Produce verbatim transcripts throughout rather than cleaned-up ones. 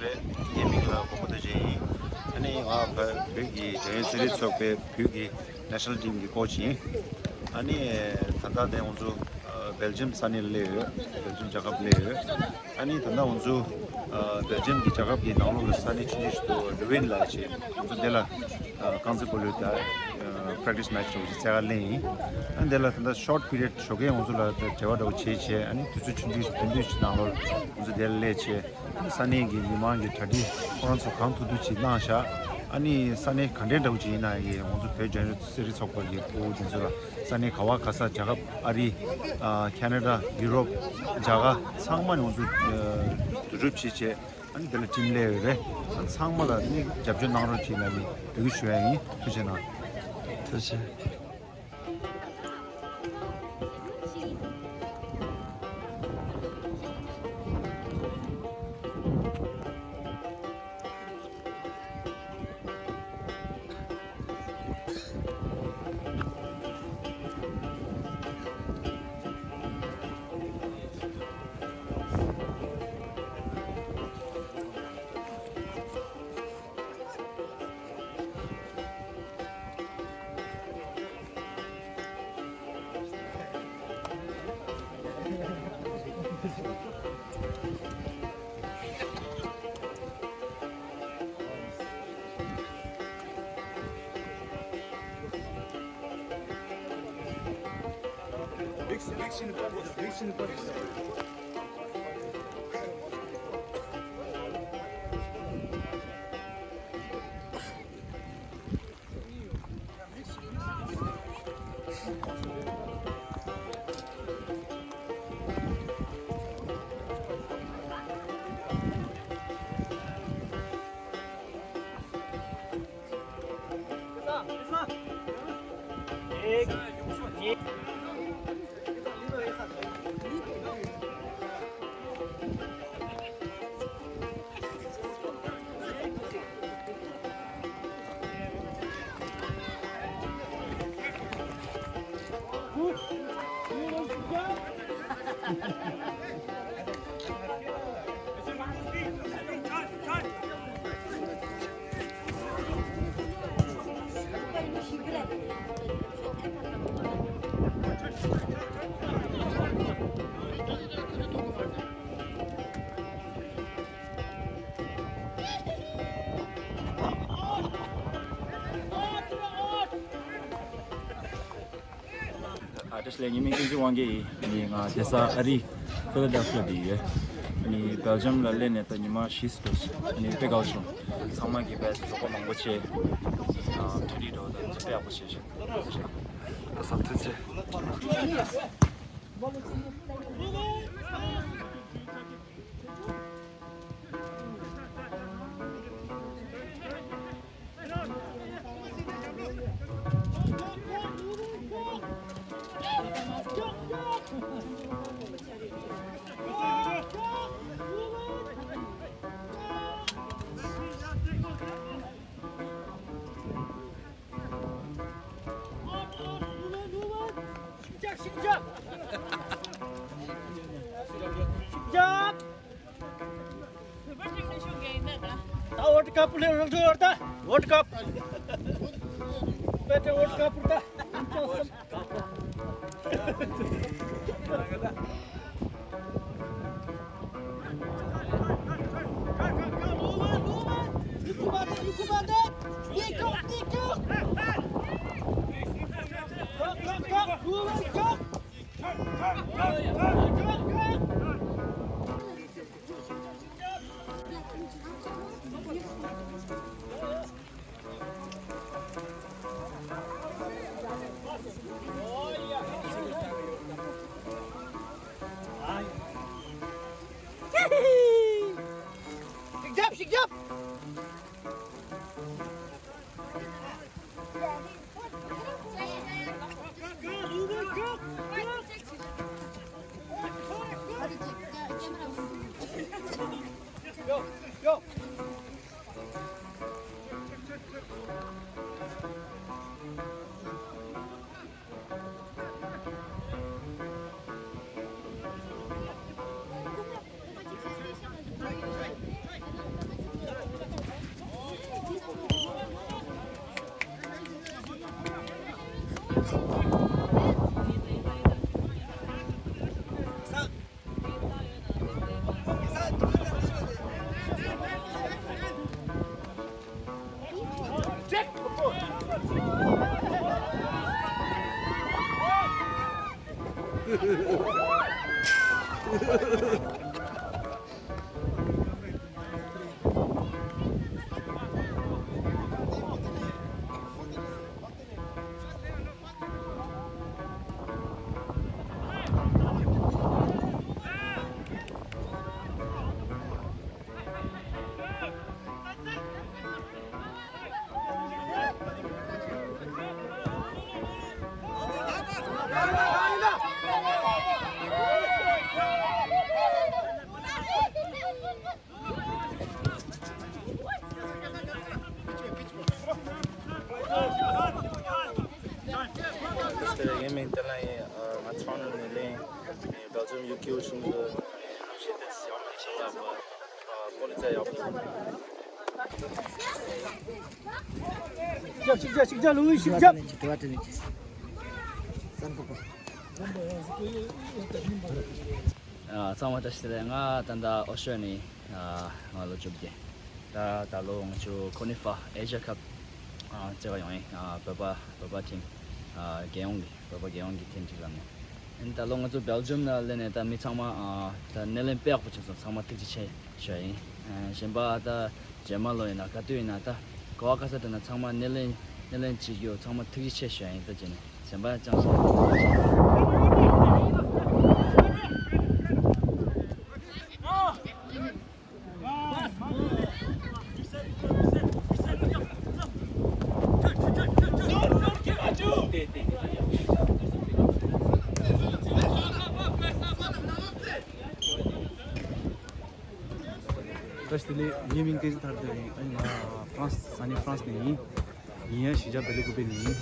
རེད། ངའི་མིང་ལ་གོ་པོ་ཏ་ཅན་ཡིན། ཨ་ནི་ང་བོད་ཀྱི་འཇང་ཡུལ་རྩེད་རིགས་ཚོགས་པའི་བོད་ཀྱི་ནེ་ཤ་ནལ་ཊིམ་གྱི་ཀོ་ཆི་ཡིན། ཨ་ནི་ད་ལྟ་དེ་ང་ཚོ་སྦེལ་ཇམ་ས་གནས་ལ་སླེབས་ཡོད། སྦེལ་ཇམ་རྒྱལ་ཁབ་སླེབས་ཡོད། ཨ་ནི་ད་ལྟ་ང་ཚོ་སྦེལ་ཇམ་གྱི་རྒྱལ་ཁབ་ཀྱི་ནང་ལོགས་ལ་ས་གནས་ཆུང་ཆུང་ཞིག་ཏུ་ལུ་ཝིན་ལབ་བྱས། ང་ཚོ་དེ་ལ་རྐང་རྩེད་སྤོ་ལོའི་ད་པེ་རེག་ཊི་སི་མེ་ཆི་འདྲ་བོ་ཞིག་རྩེ་ག་སླེབས་ཡིན། ཨ་ནི་དེ་ལ་ད་ལྟ་ཤོར་ཊི་པི་རི་ཡོཌ་ཞོགས་ཀས་ང་ཚོ་ལ་ད་བྲེལ་བ་འདྲ་བོ་བྱས་བྱས། ཨ་ནི་དུས་ཚོད་ཆུང་ཆུང་ཞིག་ཐུང་ཐུང་ཞིག་ནང་ལོགས་ང་ཚོ་དེ་ལ་སླེབས་བྱས། ས་གནས་ཀྱི་མི་མང་གི་གྲ་སྒྲིག་ཁོ་རང་ཚོ་གང་ཐུབ་ཐུབ་ཅིག་གནང་ཤག་ཨ་ནི་ས་གནས་ག་འདྲའི་འདྲ་བོ་ཅིག་ཡིན་ན་ཡང་ང་ཚོ་བོད་འཇང་ཡུལ་རྩེད་རིགས་ཚོགས་པ་གི་སྤོ་བོ་དེ་ཚོ་ལ་ས་གནས་ག་བ་ག་ས། རྒྱ་གར། ཨ་རི། ཨ། ཁེ་ན་ཌ། ཡུ་རོབ། རྒྱ་གར། ཚང་མ་ནས་ང་ཚོ་ཨ་བསྡུ་རུབ་བྱས་བྱས། ཨ་ནི་དེ་ལ་ཊིམ་སླེབས་ཡོད་རེད། ཨ་ཚང་མ་ལ་ནི་རྒྱབ་སྐྱོར་གནང་རོགས་གྱིས་ལབ་ནས་འབོད་སྐུལ་ཞུ་ཡ་ཡིན། ཐུགས་རྗེ་གནང་། ཐུགས་རྗེ་ཆེ། ཨ། བཀྲ་ཤིས་བདེ་ལེགས། ངའི་མིང་བསྟན་འཛིན་དབང་རྒྱལ་ཡིན། ཨ་ནི་ང་བསྡད་ས་ཨ་རི་ཕི་ལ་ཌེལ་ཕི་ཡ་བསྡད་ཡོད། ཨ་ནི་སྦེལ་ཇམ་ལ་སླེབས་ནས་ད་ཉི་མ་བཞི་ཙམ་འགྲོ་སོང་། ཨ་ནི་དཔེ་དགའ་བྱུང་། ཚང་མ་གིས་དཔེ་རོགས་པ་མང་པོ་བྱས། ཨ། གྲ་སྒྲིག་འདྲ་བོ་དང་དཔེ་ཡག་པོ་བྱས་བྱུང་། ལགས་སོ། ཐུགས་རྗེ་ཆེ། ད་ཝརལ་ཌི་ཀབ་ལ་རོལ་འགྲོ་ཡོད་ད། ཝརལ་ཌི་ཀབ། པེ་ཏྲེ་ཝརལ་ཌི་ཀབ་ད། ཞིག་རྒྱབ། ཞིབ་རྒྱ་ཞིབ་རྒྱ་ལུས་ཞིབ་རྒྱ། ཚང་མ་བཀྲ་ཤིས་བདེ་ལེགས། ང་ད་ལྟ་ཨོ་སི་ཀྲི་ཡ་ནས། ང་ལོ་བཅོ་བརྒྱད། ད་ད་ལོ་ང་ཚོ་ཀོ་ནི་ཧྥ་ཨེ་ཤ་ཡ་ཁབ་རྩེ་བ་ཡོང་ཡིན། བོད་པ་བོད་པ་ཊིམ། རྒྱལ་ཡོངས་ཀྱི་བོད་པ་རྒྱལ་ཡོངས་ཀྱི་ཊིམ་ཅིག་ལ་ནས། ཨ་ནི་ད་ལོ་ང་ཚོ་སྦེལ་ཇམ་ལ་སླེབས་ནས་ད་མི་ཚང་མ་ད་སྣེ་ལེན་དཔེ་ཡག་པོ་བྱས་སོང་། ཚང་མ་ཐུགས་རྗེ་ཆེ་ཞུ་ཡ་ཡིན། གཞན་པ་ད་རྗེས་མ་ལོ་ཡིན་ན་ག་དུས་ཡིན་ན་ད་ག་བ་ག་ས་འགྲོ་ན་ཚང་མ་སྣེ་ལེན་སྣེ་ལེན་བྱེད་རྒྱུ་ཚང་མ་ཐུགས་རྗེ་ཆེ་ཞུ་ཡ་ཡིན། ད་བྱས་ནས་གཞན་པ་ཅང་ཞིག་བཀྲ་ཤིས་བདེ་ལེགས། ངའི་མིང་ཏེ་ཟི་ཐར་ཏེ་ཡིན། ཨ་ནི་ང་ཧྥ་རན་སི་ས་གནས་ཧྥ་རན་སི་ནས་ཡིན། ཡིན་ཡང་གཞིས་ཆགས་བེ་ལི་ཀུ་པེ་ནས་ཡིན།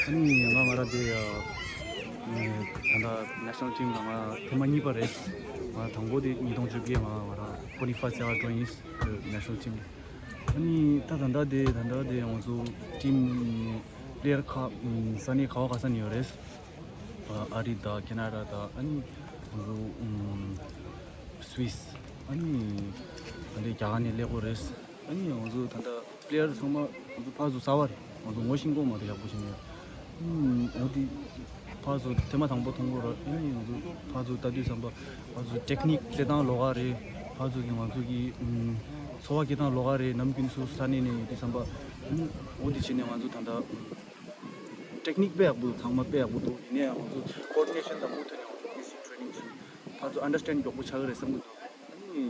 ཨ་ནི་ང་ང་རང་དེ་ད་ལྟ་ནེ་ཤ་ནལ་ཊིམ་ལ་ང་ཐེངས་མ་གཉིས་པ་རེད། ང་དང་པོ་དེ་ཉིས་སྟོང་བཅུ་བརྒྱད་ང་ང་རང་ཀོ་ནི་ཧྥ་ཟེར་བ་འགྲོ་ཡིན། ནེ་ཤ་ནལ་ཊིམ། ཨ་ནི་ད་ད་ལྟ་དེ་ད་ལྟ་དེ་ང་ཚོ་ཊིམ་པི་ལེ་ཡར་ཁག་ས་གནས་ག་བ་ག་ས་ནས་ཡོད་རེད། ཨ་རི་དང་ཁེ་ན་ཌ་དང་ཨ་ནི་ང་ཚོ་སུད་སི། ཨ་ནི་ད་ལྟ་རྒྱ་གར་ནས་སླེབས་ཡོད་རེད། ཨ་ནི་ང་ཚོ་ད་ལྟ་པི་ལེ་ཡར་ཚང་མ་ང་ཚོ་ཕར་ཚུར་གསར་པ་རེད། ང་ཚོ་ངོ་ཤེས་ཀྱི་མ་རེད། ཡག་པོ་ཞིག་ནས། ཨ་ནི་འོ་དེ་ཕར་ཚུར་ཐེངས་མ་དང་པོ་མཐོང་གི་རེད། ཨ་ནི་ང་ཚོ་ཕར་ཚུར་ལྟ་དུས་ཙམ་པ་ཕར་ཚུར་ཊེག་ནིག་རྩེད་སྟངས་ལོགས་ཀ་རེད། ཕར་ཚུར་གྱི་ང་ཚོ་གི་ཨམ་འཚོ་བ་སྐྱེལ་སྟངས་ལོགས་ཀ་རེད། ནམ་རྒྱུན་སོ་སོ་ས་གནས་ནས་ཡོད་དུས་ཙམ་པ། ཨ་ནི་འོ་དེ་བྱས་ནས་ང་ཚོ་ད་ལྟ་ཊེག་ནིག་དཔེ་ཡག་པོ་འདུག་ཚང་མ་དཔེ་ཡག་པོ་འདུག་ཡིན་ནའང་ང་ཚོ་ཀོ་ཨོར་ཌི་ནེ་ཤན་དང་མུ་མཐུད་ནས་ང་ཚོ་ཊེག་ནིག་ཊེ་རེ་ནིང་བྱེད། ཕར་ཚུར་ཨན་ཌར་སི་ཊེན་ཌ་མགྱོགས་པོ་ཆགས་ཀྱི་རེད་བསམ་གྱི་འདུག་ཨ་ནི་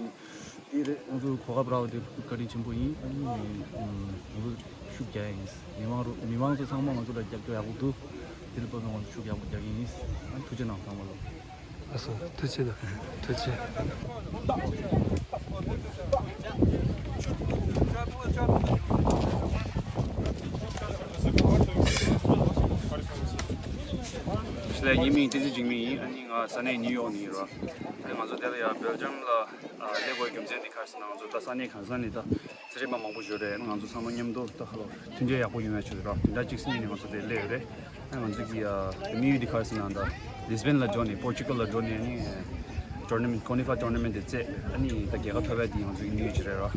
དེ་རེད། ང་ཚོ་གོ་སྐབས་རག་པ་དེ་བཀའ་དྲིན་ཆེན་པོ་ཡིན། ཨ་ནི་ང་ཚོ་ཤུགས་རྒྱག་ཡ་ཡིན། མི་མང་རུ་མི་མང་ཚོ་ཚང་མ་ང་ཚོ་ལ་རྒྱབ་སྐྱོར་ཡག་པོ་འདུག་དེ་ལ་བབས་ནས་ང་ཚོ་ཤུགས་ཡག་པོ་རྒྱག་གི་ཡིན། ཨ་ནི་ཐུགས་རྗེ་གནང་ཚང་མ་ལ། ལགས་སོ། ཐུགས་རྗེ་གནང་། ཐུགས་རྗེ། ཞི་ལེ། ངའི་མིང་བསྟན་འཛིན་འཇིགས་མེད་ཡིན། ཨ་ནི་ང་ས་གནས་ནིའུ་ཡོག་ནས་ཡིན་རོ། ཨ་ནི་ང་ཚོ་དེ་ལ་ཡ་སྦེལ་ཇམ་ལ་ཨ་སླེབས་དགོས་རྒྱུ་མཚན་དེ་ག་རེ་ཟེར་ན། ང་ཚོ་ད་ས་གནས་གང་ས་ནས་ད་ཚན་རིག་པ་མང་པོ་ཡོད་རེད། ང་ཚོ་ཚང་མ་མཉམ་དུ་ད་ཧ་ལོ་མཐུན་སྒྲིལ་ཡག་པོ་ཡོང་ཡ་ཆེད་དུ་རོ། དེ་འདྲ་གཅིག་སེམས་ནས་ང་ཚོ་དེ་སླེབས་ཡོད་རེད། ཨ་ང་ཚོ་གི་ཨ་དམིགས་ཡུལ་འདི་ག་རེ་ཟེར་ན། ད་ལིས་བྷན་ལ་འགྲོ་ནས་པོར་ཅུ་གལ་ལ་འགྲོ་ནས་ནི་ཊོར་ན་མེན་ཊི་ཀོ་ནི་ཧྥ་ཊོར་ན་མེན་ཊི་དེ་རྩེད། ཨ་ནི་ད་རྒྱལ་ཁ་ཐོབ་ཡ་དེ་ང་ཚོ་གི་དམིགས་ཡུལ་ཅིག་རེད་རོ།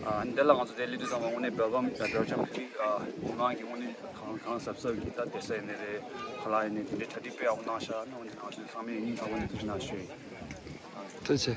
ཨ་ནི་དེ་ལ་ང་ཚོ་དེ་སླེབས་དུས་ཙམ་པ་དངོས་གནས་སྦེལ་ཇམ་ད་སྦེལ་ཇམ་གི་ཨ་མི་མང་གི་དངོས་གནས་གང་གང་གཟབ་གཟབ་གི་ད་བསྡད་ས་ཡིན་ནི་རེད། ཁ་ལག་ཡིན་ནི་དེ་འདྲའི་གྲ་སྒྲིག་དཔེ་ཡག་པོ་གནང་ཤག་ཨ་ནི་དངོས་གནས་ང་ཚོ་ཚང་མས་སྙིང་ཐག་པ་ནས་ཐུགས་རྗེ་གནང་ཞུ་ཡིན། ཐུགས་རྗེ་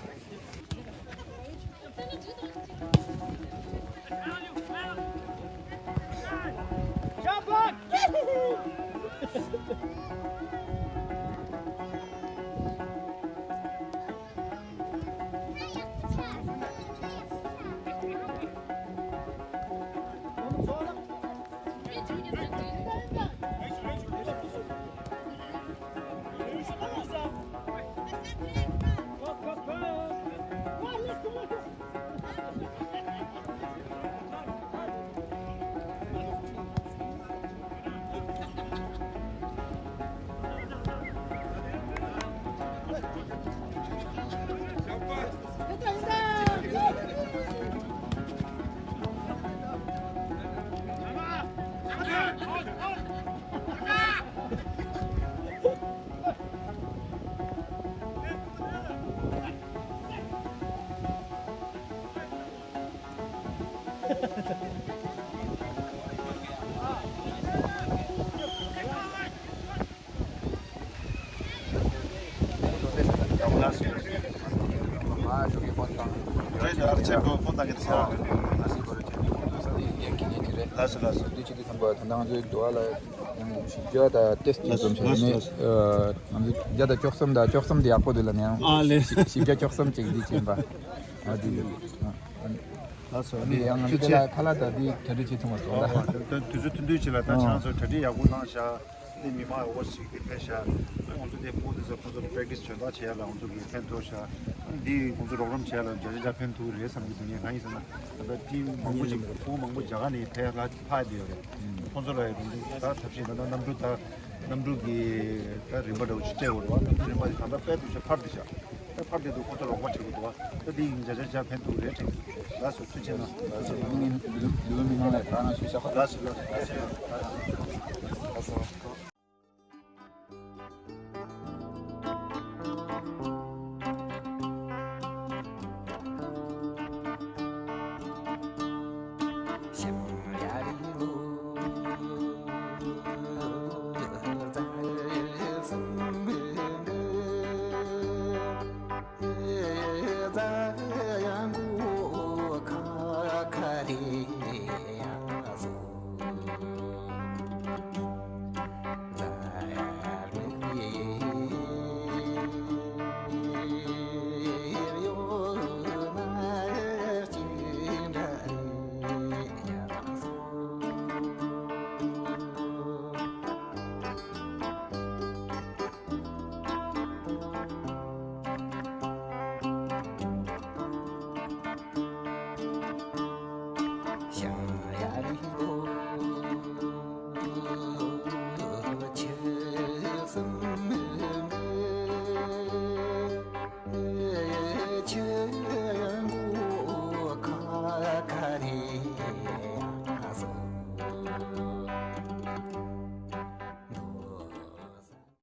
ཆེ། ལགས་སོ་ལགས་སོ། ཞིབ་ཕྲ་དང་ཊེ་སི་ཊི་ཅིག་ཙམ་པ་ད་ང་ཚོའི་འགྲོ་བ་ལ་ཞིབ་ཕྲ་དང་ཊེ་སི་ཊི་ཅིག་ཙམ་བྱས་ནས། ང་ཚོ་བརྒྱ་དང་བཅུ་གསུམ་དང་བཅུ་གསུམ་དེ་ཡག་པོ་འདུག་ལབ་ནས་ཡང་ཞིབ་ཕྲ་བཅུ་གསུམ་ཅིག་འདི་བྱིན་པ། ཨ་འདི་ཡོད། ལགས་སོ། འདི་ཡང་ང་ཚོ་དེ་ལ་ཁ་ལག་དང་འདི་གྲ་སྒྲིག་བྱེད་ཐུབ་མ་སོང་ད། དུས་ཚོད་ཐུང་ཐུང་ཅིག་ལ་ད་ཁྱེད་རང་ཚོ་གྲ་སྒྲིག་ཡག་པོ་གནང་ཤག་འདི་མི་མང་འོ་ཞིག་གིས་ཕེབས་ཤག་ང་ཚོ་དེ་ཕོ་དེ་ཚོ་ཁོ་ཚོ་པེ་རེག་ཊི་སི་བྱོན་སྟངས་བྱེད་ཡ་ལ་ང་ཚོ་གིས་ཕན་ཐོགས་ཤག་འདི་ང་ཚོ་རོགས་རམ་བྱེད་ཡ་ལ་ཇ་ཇ་ཇ་ཕན་ཐོགས་རེད་བསམ་གྱི་འདུག་ངས་གང་ཡིན་ཟེར་ན། ད་ལྟ་ཊིམ་མང་པོ་ཅིག་ཕོ་མང་པོ་རྒྱ་གར་ནས་ཕེབས་ལ་ཕེབས་བསྡད་ཡོད་རེད། ཁོང་ཚོ་ལ་ད་ཐབས་ཤེས་ད་ལྟ་གནམ་གྲུ་ད་གནམ་གྲུ་གི་ད་རིམ་པ་འདྲ་བོ་ཅིག་སྤྲད་ཡོད་རེད་བ། གནམ་གྲུ་རིམ་པ་དེ་ད་ལྟ་དཔེ་སྡུག་ཤག་ཕར་བསྡད་ཤག་ད་ཕར་དེ་དུ་ཁོ་ཚོ་རོགས་པ་བྱེད་དགོས་འདུག་བ། ད་འདི་ཡིན་འཇའ་འཇའ་འཇའ་ཕན་ཐོགས་རེད་དྲན། ལགས་སོ་ཐུགས་རྗེ་གནང་། ལགས་སོ་མི་ངན་ལུས་མི་ངན་ལ་ད་ན་ཞུ་ཤག་ལགས་སོ་ལགས་སོ་ལགས་སོ།